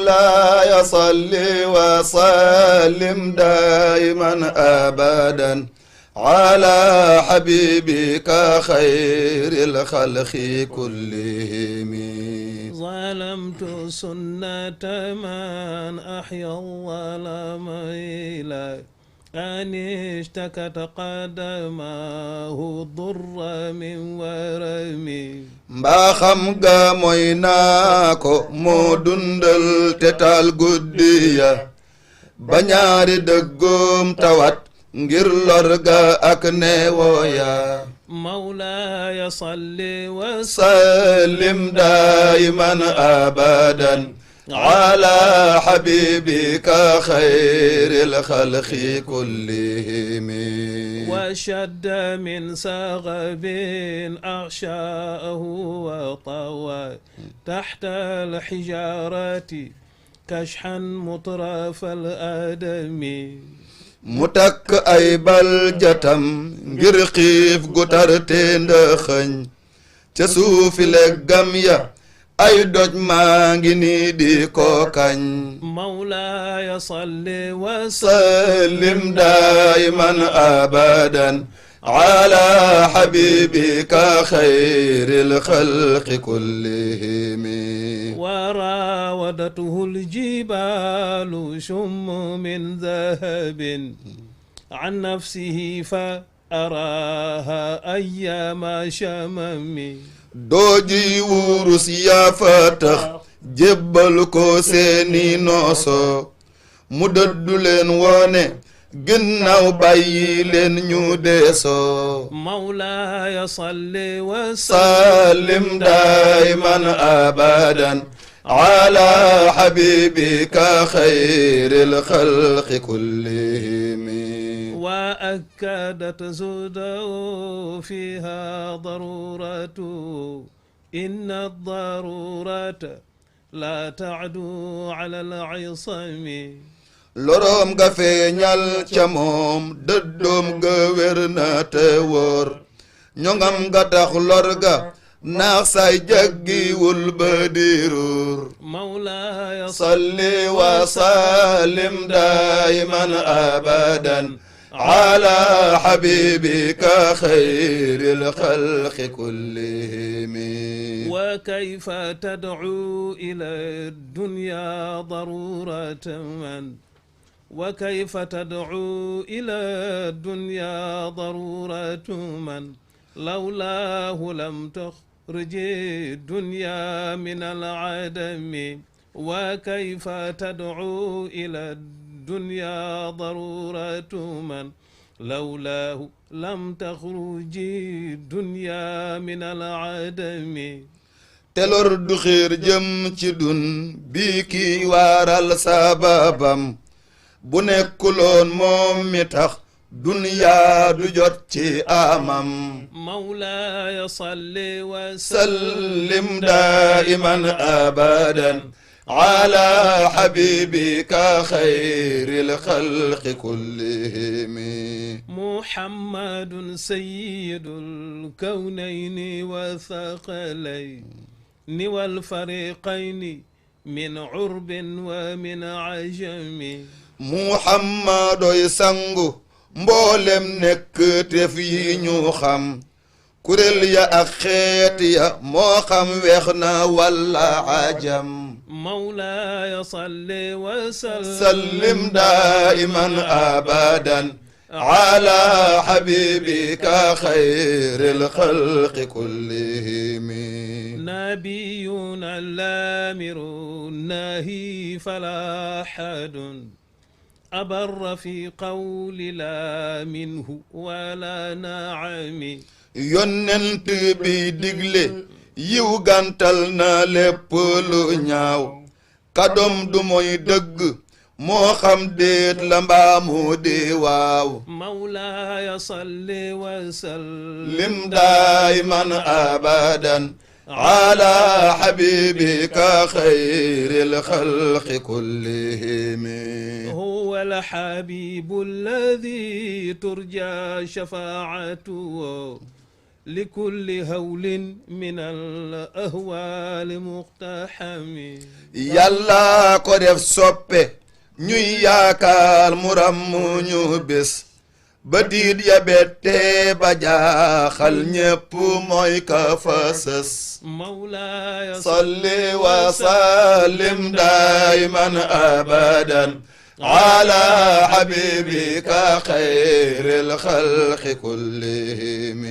مولاي صل وسلم دائما أبدا على حبيبك خير الخلق كلهم. ظلمت سنة من أحيا الظلام إلى أن اشتكت قدماه ضر من ورمي. mbaa xam nga mooy naa ko moo dundal te taal guddi ya ba ñaari dëggoom tawat ngir lor ga ak neewoo ya. مولاي صل وسلم دائما أبدا على حبيبك خير الخلق كلهم. وشد من سغب أغشاءه وطوى تحت الحجارة كشحا مطرف الآدم. mu takk ay bal jatam ngir xiif gu tar te ndëxëñ ca suufi leggam ya ay doj maa ngi nii di ko kañ. مولاي صل وسلم دائما أبدا على حبيبك خير الخلق كلهم. وراودته الجبال شم من ذهب عن نفسه فأراها أيام شمم. dooji wurus yaa fa tax jébbal ko seeni nooso mu dëddu leen woone ginnaaw bàyyi leen ñu deesoo. مولاي صل وسلم دائما أبدا على حبيبك خير الخلق كلهم. وأكدت زوده فيها ضرورته إن الضرورة لا تعدو على العصم. loroom nga feeñal ca moom dëddoom ga wér na te wóor ñoŋam nga tax lor ga naax say jaggiwul ba diruur. مولاي salli wa sallim daiman abadan ala habibika khayril khalqi kullihim. وكيف تدعو إلى الدنيا ضرورة من وكيف تدعو إلى الدنيا ضرورة من لولاه لم تخرج الدنيا من العدم. وكيف تدعو إلى الدنيا ضرورة من لولاه لم تخرج الدنيا من العدم. telor du xiir jëm ci dun bii kii waaral sababam bu nekkuloon moom mi tax duniyaa du jot ci amam. مولاي صل وسلم دائما أبدا على حبيبك خير الخلق كلهم. محمد سيد الكونين والثقلين والفريقين من عرب ومن عجم. muhammadoy sangu mboolem nekk tef yi ñu xam kuréel ya ak xeet ya moo xam weex na walla ajam. مولاي صل وسلم دائما أبدا على حبيبك خير الخلق كلهم. نبينا الآمر الناهي فلا أحد أبر في قول لا منه ولا نعم. yonent bi digle yiw gàntal na lépp lu ñaaw kadoom du mooy dëgg moo xam déet la mbaamu di waaw. مولاي صل وسلم دائما أبدا على حبيبك خير الخلق كلهم. هو الحبيب الذي ترجى شفاعته لكل هول من الأهوال مقتحم yàlla ko def soppe ñuy yaakaar mu ràmmu ñu bés ba diit ya bette ba jaaxal ñépp mooy ka fa sës مولاي salli wa sallim dayman abadan ala habibika xayril xalqi kullihim